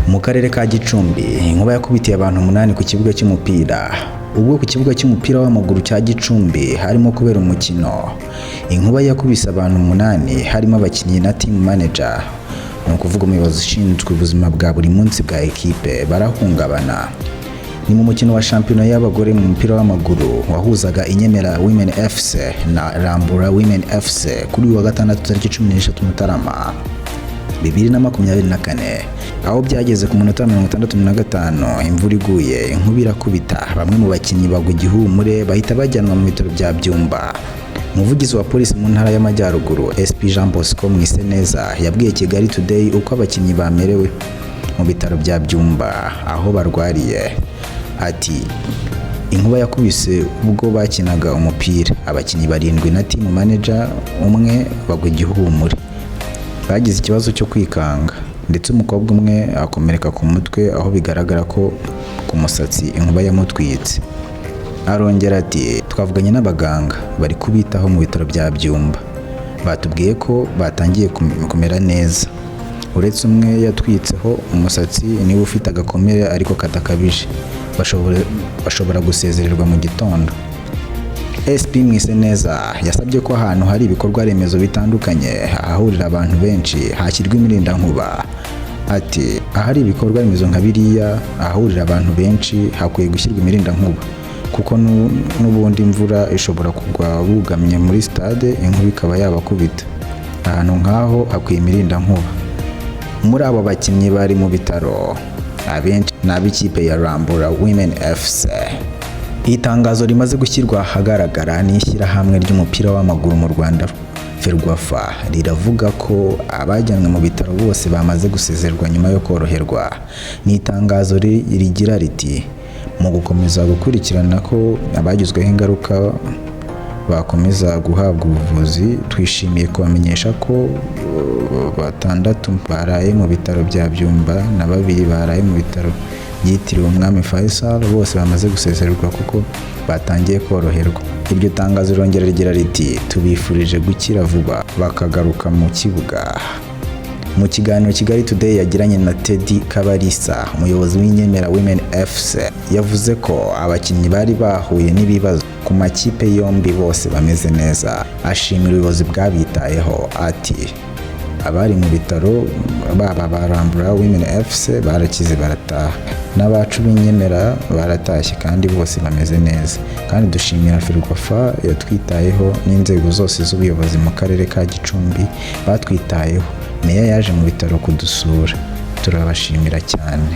Mu karere ka Gicumbi, inkuba yakubitiye abantu umunani ku kibuga cy'umupira. Ubwo ku kibuga cy'umupira w'amaguru cya Gicumbi harimo kubera umukino, inkuba yakubise abantu umunani, harimo abakinnyi na team manager, ni ukuvuga umuyobozi ushinzwe ubuzima bwa buri munsi bwa ekipe, barahungabana. Ni mu mukino wa shampiyona y'abagore mu mupira w'amaguru wahuzaga Inyemera Women FC na Rambura Women FC kuri uyu wa gatandatu tariki 13 Mutarama 2024, aho byageze ku munota 65 imvura iguye, inkuba irakubita, bamwe mu bakinnyi bagwa igihumure, bahita bajyanwa mu bitaro bya Byumba. Umuvugizi wa polisi mu Ntara y'Amajyaruguru, SP Jean Bosco Mwiseneza, yabwiye Kigali Today uko abakinnyi bamerewe mu bitaro bya Byumba aho barwariye. Ati: "Inkuba yakubise ubwo bakinaga umupira, abakinnyi barindwi na team manager umwe bagwa igihumure, bagize ikibazo cyo kwikanga, ndetse umukobwa umwe akomereka ku mutwe, aho bigaragara ko ku musatsi inkuba yamutwitse." Arongera ati: "Twavuganye n'abaganga bari kubitaho mu bitaro bya Byumba, batubwiye ko batangiye kumera neza, uretse umwe yatwitseho umusatsi, niwe ufite agakomere ariko kadakabije, bashobora gusezererwa mu gitondo." SP Mwiseneza yasabye ko ahantu hari ibikorwa remezo bitandukanye, ahahurira abantu benshi, hashyirwa imirindankuba. Ati: "Ahari ibikorwa remezo nka biriya, ahahurira abantu benshi, hakwiye gushyirwa imirindankuba, kuko n'ubundi imvura ishobora kugwa bugamye muri stade, inkuba ikaba yabakubita. Ahantu nk'aho hakwiye imirindankuba." Muri abo bakinnyi bari mu bitaro, abenshi ni ab'ikipe ya Rambura Women FC. Itangazo rimaze gushyirwa ahagaragara n'ishyirahamwe ry'umupira w'amaguru mu Rwanda, FERWAFA, riravuga ko abajyanwe mu bitaro bose bamaze gusezererwa nyuma yo koroherwa. Ni itangazo rigira riti: "Mu gukomeza gukurikirana ko abagizweho ingaruka bakomeza guhabwa ubuvuzi, twishimiye kubamenyesha ko batandatu baraye mu bitaro bya Byumba na babiri baraye mu bitaro byitiriwe Umwami Faisal bose bamaze gusezererwa kuko batangiye koroherwa." Iryo tangazo rirongera rigira riti: "Tubifurije gukira vuba bakagaruka mu kibuga." Mu kiganiro Kigali Today yagiranye na Teddy Kabarisa, umuyobozi w'Inyemera Women FC, yavuze ko abakinnyi bari bahuye n'ibibazo ku makipe yombi bose bameze neza, ashimira ubuyobozi bwabitayeho. Ati: "Abari mu bitaro, baba ba Rambura Women FC barakize barataha, n'abacu b'Inyemera baratashye kandi bose bameze neza, kandi dushimira FERWAFA yatwitayeho n'inzego zose z'ubuyobozi mu karere ka Gicumbi batwitayeho. Meya yaje mu bitaro kudusura, turabashimira cyane."